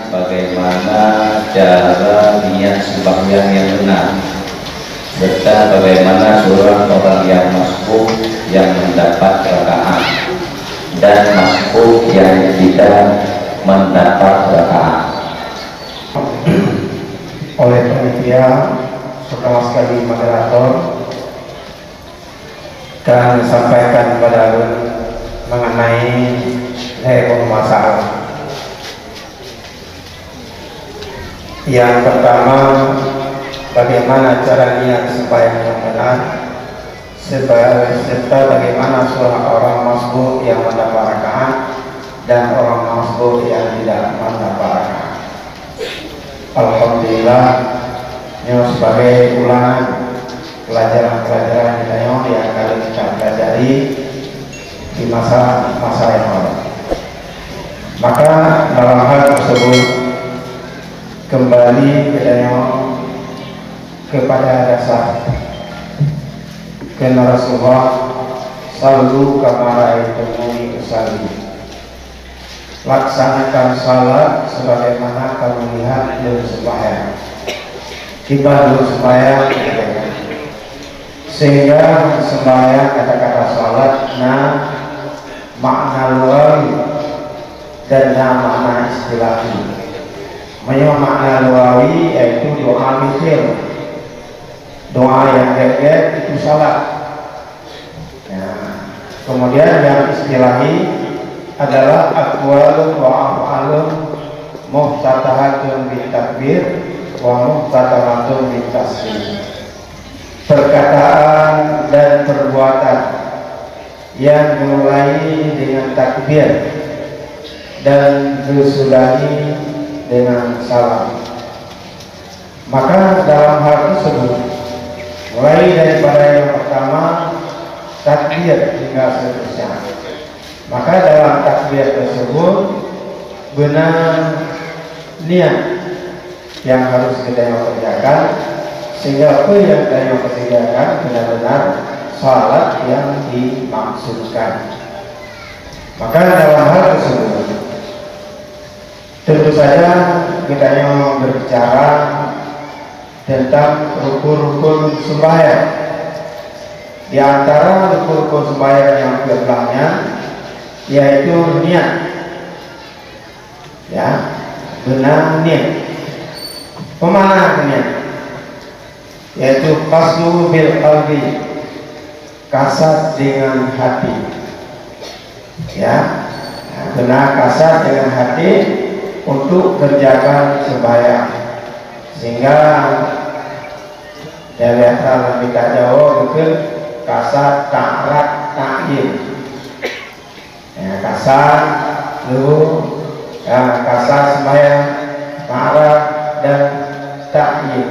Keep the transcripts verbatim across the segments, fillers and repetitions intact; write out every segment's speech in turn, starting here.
Bagaimana cara niat sembahyang yang benar, serta bagaimana surah orang yang masbuk yang mendapat rakaat, dan masbuk yang tidak mendapat rakaat. Oleh panitia, terutama sekali moderator, akan sampaikan kepada ulôn mengenai lhèe boh masalah. Yang pertama, bagaimana cara niat sembahyang yang benar, seba-, serta bagaimana surah orang masbuk yang mendapat rakaat dan orang masbuk yang tidak mendapat rakaat. Alhamdulillah, nyoe sebagai ulangan pelajaran-pelajaran geutanyoe nyang ka lheueh kita pelajari di masa-masa yang lalu. Maka dalam hal tersebut, kembali geutanyoe kepada dasar. Kheun Rasulullah, "Shallu kama ra'aitumuni usalli." Laksanakan salat sebagaimana kamu lihat lôn sembahyang. Kiban lôn sembahyang, sehingga sembahyang, kata-kata salat na makna lugawi dan na makna istilahi. Meunyoe makna lugawi, yaitu doa mikir. Doa nyang gét-gét itu salat. Ya. Kemudian yang istilahi adalah aqwalun wa af'alun muftatahatun bit takbir wa muhtatamatun bit taslim. Perkataan dan perbuatan yang dimulai dengan takbir dan disudahi dengan salam. Maka dalam hal tersebut, mulai daripada yang pertama, takbir hingga seterusnya. Maka dalam takbir tersebut, beuna niat yang harus geutanyoe kerjakan, sehingga peue nyang geutanyoe kerjakan benar-benar salat yang dimaksudkan. Maka dalam hal tersebut, tentu saja geutanyoe berbicara tentang rukun-rukun sembahyang. Di antara rukun-rukun sembahyang nyang keublah nyan, yaitu niat. Ya, beuna niat. Peue makna niat? Yaitu qasdu bil qalbi, kasad dengan hati. Ya, beuna kasad dengan hati untuk kerjakan sembahyang. Sehingga, ya, biasa lam kitab Jawoe geukheun kasad ta'arad ta'yin. Ya, kasad, luhur, ya, kasad sembahyang, ta'arad, dan ta'yin.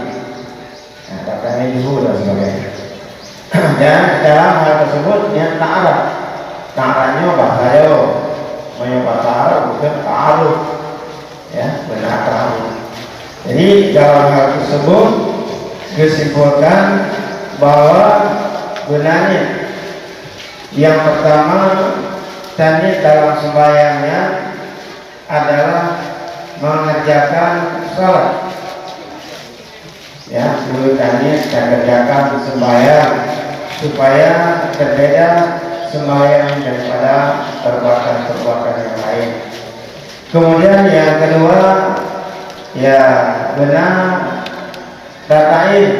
Nah, datangnya luhur dan sebagainya. Dan dalam hal tersebut, niat ta'arad. Ta'arad nyoe bahasa Jawoe. Meunyoe bahasa Arab bukan ta'aruf. Ya, beuna ta'aruf. Jadi, dalam hal tersebut, disimpulkan bahwa beuna niat. Yang pertama, taniat dalam sembahyangnya adalah mengerjakan salat. Ya, guru taniat mengerjakan sembahyang supaya berbeda sembahyang daripada perbuatan-perbuatan yang lain. Kemudian yang kedua, ya, beuna ta'yin.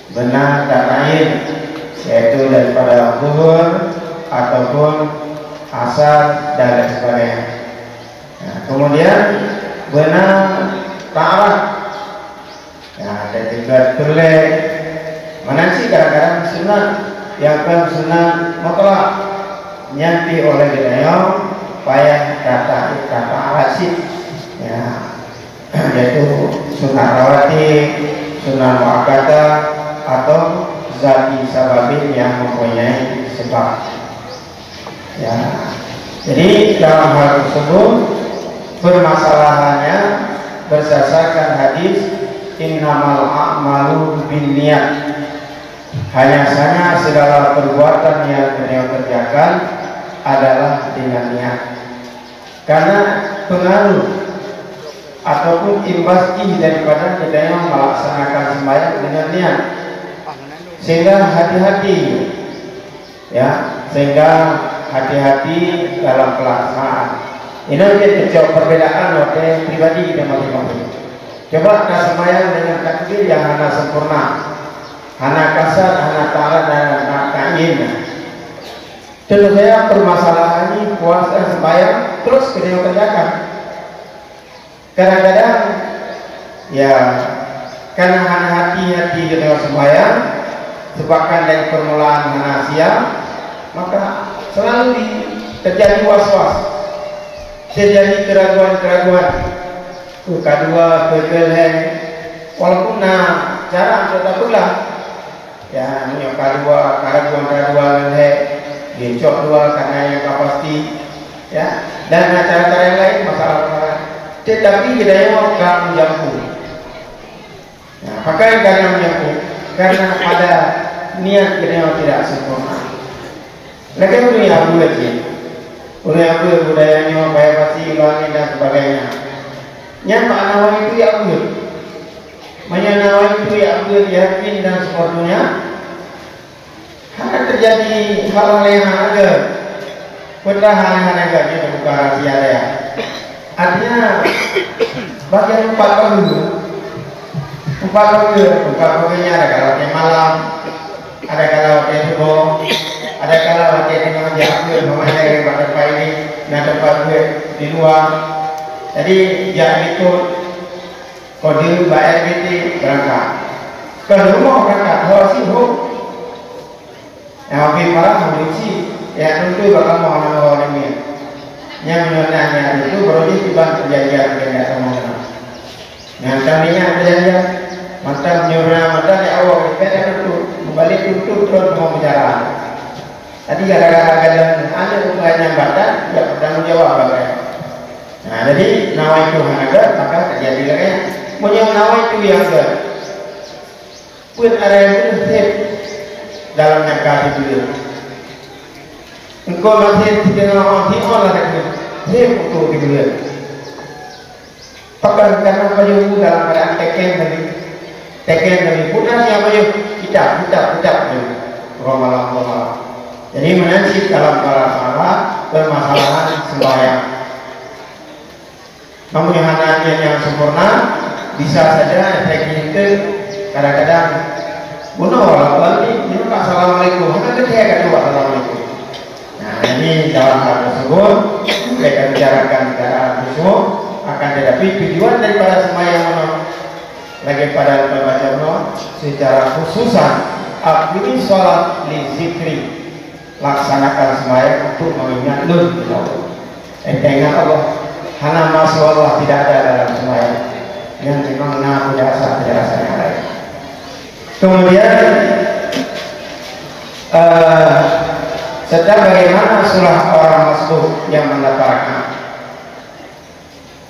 Beuna ta'yin, yaitu daripada zuhur ataupun asar dan lain sebagainya. Nah, kemudian beuna ta'arad. Nah, dan juga tuléh. Meunan cit kadang-kadang sunat, nyang kon sunat mutlak. Nyan pih oleh geutanyoe payah tata-, tata'arad cit. Ya. Yaitu sunat rawatib, sunat muakkadah, atau zati sababin yang mempunyai sebab. Ya. Jadi, dalam hal tersebut, permasalahannya berdasarkan hadis, "Innamal a'malu binniyat." Hanya saja segala perbuatan yang beliau kerjakan adalah dengan niat. Karena pengaruh ataupun imbas jih daripada kita yang melaksanakan sembahyang dengan niat. Sehingga hati-hati, ya, sehingga hati-hati dalam pelaksanaan. Ini mungkin kecil perbedaan watée pribadi kita masing-masing. Coba kita sembahyang dengan takbir yang hana sempurna, hana kasar, hana tarat, hana ta'yin. Tentu saja permasalahan ini puasa sembahyang terus kena kerjakan. Kadang-kadang, ya, karena hana hati-hati kena sembahyang, sebabkan dari permulaan hana siap, maka selalu di, terjadi was-was, terjadi keraguan-keraguan. Tuh, ka dua, tuh, tuh, hai. Walaupun na cara untuk tapeugah, ya, meunyoe ka dua, ka dua, ka dua leuhée, geucok dua karena nyang ka pasti, ya, dan na cara-cara yang lain, masalah-masalah. Tetapi geutanyoe ka meujampu. Nah, pakon ka meujampu? Karena pada niat geutanyoe tidak sempurna. Lagée ureuëng nyang buet jih. Ureuëng nyang buet budaya nyoe, baya pasi, iba angén dan sebagainya. Nyan makna nawaitu jak buet. Meunyoe nawaitu jak buet yakin dan sepenuhnya, hana terjadi hal-hal yang hana gét. Peue hal-hal hana gét nyan teubuka rahsia daya. Artinya, bagian empat bahu. Empat bahu, empat bahu nyan ada kala watée malam, ada kala watée suboh, ada kala watée teungoh jak buet, meumandai bak teumpat ini, na teumpat buet di luwa. Jadi, jak likot, kode bak R B T, beurangkat. Kon rumoh beurangkat, ho sihôk. Nyang habéh parah, habéh cit, nyang teuntée bak kamoe hana ho namiet. Nyang meunyoe na nyang teuntée, baru jih kiban peujanjian keu nyang kamoe keunong. Nyang ka ingat peujanjian, mantong nyoe na mantong nyang awak ripet dan tutup, meubalek tutup tron teuma penjara. Jadi gara-gara gadang aneuk bukan nyang batat, jak bertanggung jawab bagai. Nah, jadi nawaitu hana gét, maka terjadi lagée nyan. Meunyoe nawaitu nyang gét, peue aré meuhép dalam nyang ka teubiet. Engkau masih siteungoh, oh, siôn lah teubiet. Hép untuk teubiet. Pakon karena pajoh dalam keadaan teken tadi. Teken tadi. Bukan siapa pajoh? Kitab, kitab, kitab. Ramalang, ramalang. Jadi, meunan cit dalam permasalahan, permasalahan sembahyang. Namun, hana niat nyang sempurna, bisa saja efek jih teuh kadang-kadang bunoe, walaupun ni, ni, "Assalamualaikum." Hana teuntée ka tuan assalamualaikum. Nah, ini dalam hal tersebut, kita bicarakan secara khusus, akan tetapi tujuan daripada sembahyang nyoe, lagi pada membaca nyoe, secara khususan, aqimi sholat li zikri. Laksanakan sembahyang untuk mengingat lôn, kata Allah. Eh, ingat Allah. Hana masuk Allah tidak ada dalam sembahyang. Yang memang na penjelasan-penjelasan yang lain. Kemudian, eh, serta bagaimana surah orang masbuk yang mendapat rakaat?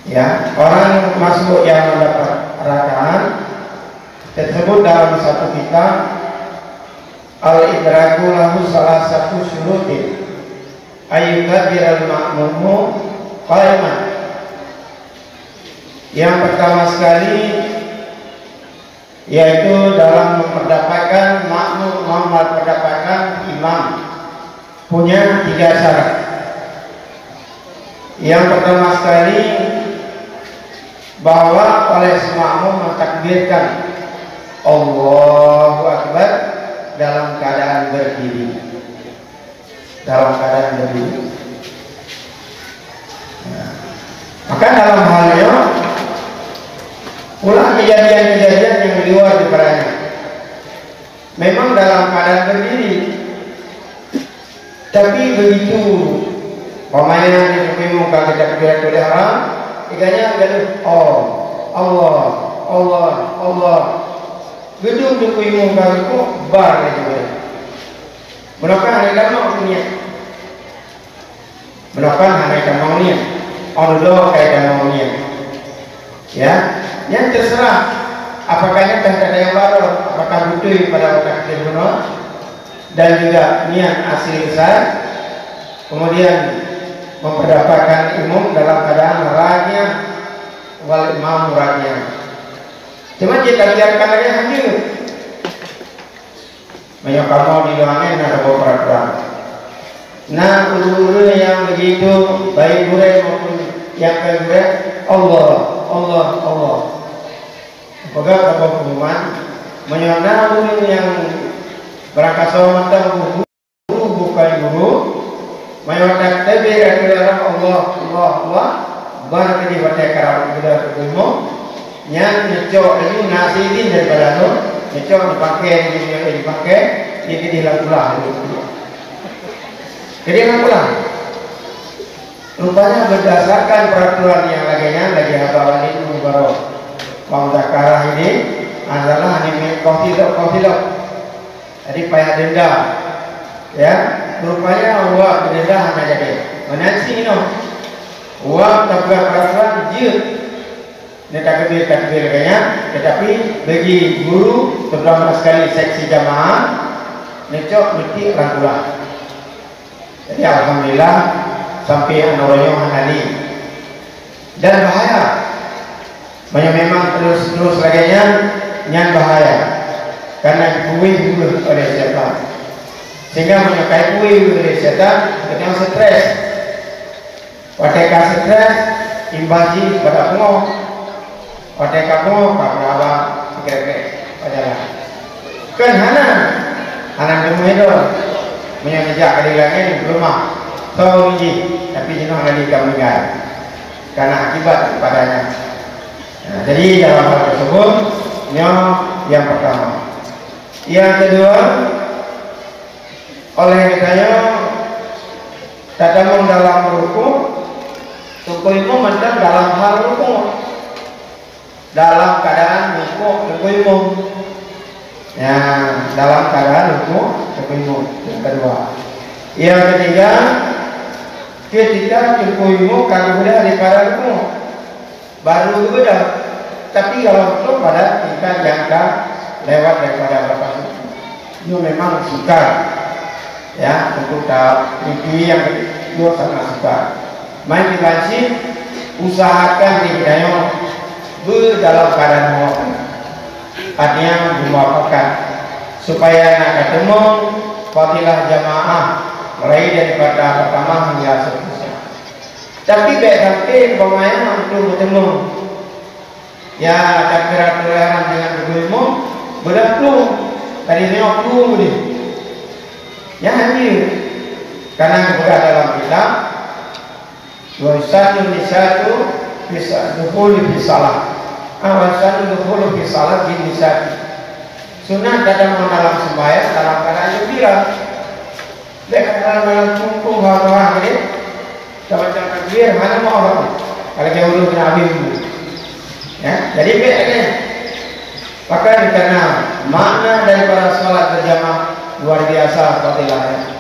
Ya, orang masbuk yang mendapat rakaat tersebut dalam satu kitab, Al-idraku lahu salah satu syurutin, ayyukabbiral ma'mumu qaiman. Yang pertama sekali, yaitu dalam memperdapatkan makmum, memperdapatkan imam, punya tiga syarat. Yang pertama sekali, bahwa oleh semakmum mentakbirkan Allahu Akbar dalam keadaan berdiri. Dalam keadaan berdiri. Nah, maka dalam hal nyoe, ulah kejadian-kejadian yang di luar daripadanya. Memang dalam keadaan berdiri, tapi begitu pamayan di Teungku Imum ka geucok takbiratul ihram, iganya gaduh, "Oh, Allah, Allah, Allah." Geudong Teungku Imum ka rukuk, bar laju. Meunokah hana tamong niat? Meunokah hana tamong niat? Oh, lôn ka tamong niat. Ya, nyan terserah. Apakah nyan teuntang nyang baroe, apakah beutôi pada watèe keunoe dan juga niat asli besar, kemudian memperdakwahkan imum dalam keadaan raja wal imam raja. Cuma jeuet tabiarkan lagèe nyan jeuet. Meunyoe kamoe di luwa nyan na saboh peuraturan. Na ureueng-ureueng nyang beugitu, baik gurèe maupun nyang kon gurèe, Allah, Allah, Allah. Peugah saboh pengumuman, meunyoe na ureueng nyang beurangkasoe mantong guru, guru bukon guru, meunyoe watèe takbir, Allah, Allah, Allah, ban keudéh watèe karab geuda teurimong, nyan neucok laju na sidin daripada lôn, neucok neupakè, neupakè, nyan keudéh lam kulah. Keudéh lam kulah. Rupanya berdasarkan peraturan nyang lagèe nyan, lagèe haba Walid Mubarak, Imam Zakarah ini adalah aneuk miet Qatilok, Qatilok. Jadi payah denda. Ya, rupanya awak denda hana jadi. Meunan si inoe. Awak tapeugah peraturan jeuet. Neutakbir-takbir lagèe nyan, tetapi bagi guru, terutama sekali seksi jamaah, neucok meutik rangkulah. Jadi alhamdulillah, sampai aneuk uroe nyoe hana li. Dan bahaya. Meunyoe memang terus-terus lagèe nyan, nyan bahaya. Karena dipuih oleh syaitan. Sehingga meunyoe ka dipuih oleh syaitan, geutanyoe stres. Watèe ka stres, imbas jih bada pungo. Watèe ka pungo, ka peuraba sikrék-krék bak jalan. Kan hana, hana deungoe droe. Meunyoe neujak ka di langèt, peuleumah. Soe ureueng jih, tapi jinoe hana lé ka meuninggai. Karena akibat daripadanya. Nah, jadi dalam hal tersebut, nyoe nyang pertama. Nyang kedua, oleh geutanyoe tatamong dalam rukuk, teungku imum mantong dalam hal rukuk. Dalam keadaan rukuk teungku imum. Ya, dalam keadaan rukuk teungku imum. Yang kedua. Yang ketiga, ketika teungku imum ka geubeudôh daripada rukuk. Baru geubeudôh, tapi kalau beutôi pada tingkat nyang ka lewat daripada batas itu. Nyoe memang sukar, ya, untuk ta-, niki nyang nyoe sangat sukar. Maka kiban cit usahakan di geutanyoe beu dalam keadaan muwafaqah. Artinya muwafaqah, supaya na tateumong fadilah jamaah mulai daripada pertama hingga seterusnya. Tapi bèk sampai umpamanya untuk meuteumé. Ya, takbiratul ihram dengan beugeuimum, beudôh plueng. Tadi nyoe plueng deh. Nyan hana jeuet. Karena geupeugah dalam kitab, "Wa yusannu nisatu fi sa-, dukhulu fi salah." Ah, "Wa yusannu dukhulu fi salah bin nisati." Sunat tatamong dalam sembahyang dalam keadaan gembira. Bèk kadang-kadang kungkung haba-haba gitu. Sama-sama takbir, hana mau apa. Kalau dia urus kena habis dulu. Ya, jadi bèk lagèe nyan. Bahkan karena makna daripada salat berjamaah luar biasa fadilahnya.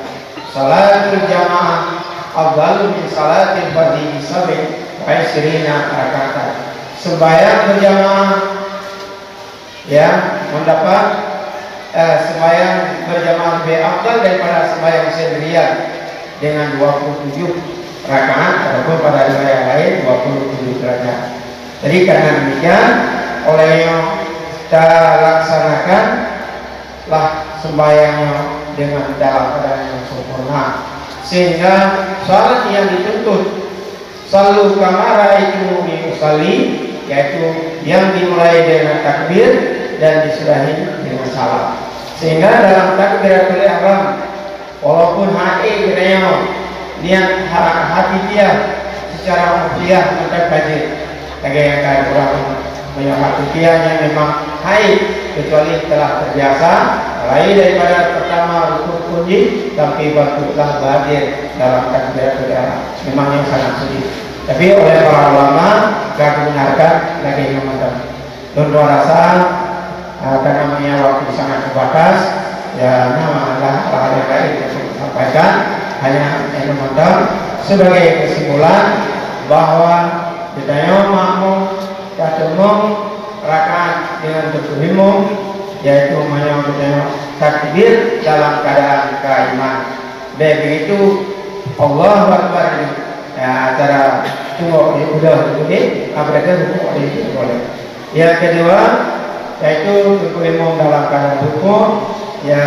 Salatul jamaah afdalu min salatil fardhi bi sab'in wa isyrina raka'atan. Sembahyang berjamaah, ya, mendapat, eh, sembahyang berjamaah lebih afdal daripada sembahyang sendirian dengan dua puluh tujuh rakaat ataupun pada riwayat lain dua puluh tujuh derajat. Jadi karena demikian, oleh nyoe talaksanakanlah sembahyang nyoe dengan dalam keadaan yang sempurna, sehingga salat yang dituntut "Sallu kama ra'aitumuni usalli," yaitu yang dimulai dengan takbir dan disudahi dengan salam. Sehingga dalam takbiratul ihram, walaupun hana geutanyoe niat ha-, hati dia secara umfiah mantong ka jeuet. Lagèe nyang ka ureueng meunyoe hati dia nyan memang haid, kecuali telah terbiasa, mulai daripada pertama rukun kunci sampai batu telah hadir dalam takbiratul ihram. Memang nyan sangat sulit. Tapi oleh para ulama ka geubenarkan lagèe nyoe mantong. Lôn rasa, ah, karena meunyoe waktu sangat terbatas, ya, na hal-hal nyang laén nyang lôn sampaikan, hanya nyoe mantong sebagai kesimpulan bahwa geutanyoe makmum ka teumong Rakaat dengan teupeuhimong, yaitu meunyoe geutanyoe takbir dalam keadaan kaiman. Bèk begitu, Allahu Akbar, ya, acara tunggu di udah dulu, eh, apa kata, rukuk di itu boleh. Yang kedua, yaitu teupeuhimong dalam keadaan rukuk, ya,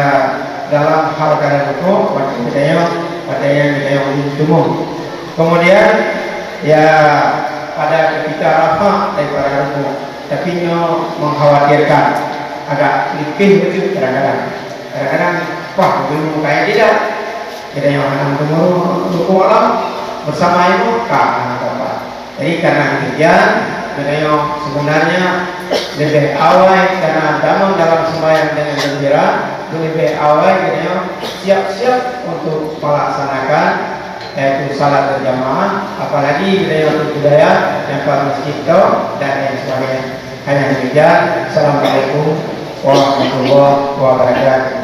dalam hal keadaan rukuk, waktu geutanyoe, waktu nyang geutanyoe ulôn tunggu. Kemudian, ya, pada ketika rafa daripada rukuk, tapi nyoe mengkhawatirkan, agak lipéh beutôi kadang-kadang. Kadang-kadang, wah, beutôi muka yang tidak. Kita yang akan tunggu rukuk Allah bersama itu, ka, ka, ka. Jadi, karena demikian, geutanyoe sebenarnya lebih awai, karena damang dalam sembahyang dengan gembira, lebih awai geutanyoe siap-siap untuk melaksanakan, yaitu salat berjamaah, apalagi geutanyoe untuk budaya nyang pat masjid tu dan lain sebagainya. Hanya demikian. Assalamualaikum warahmatullahi wabarakatuh.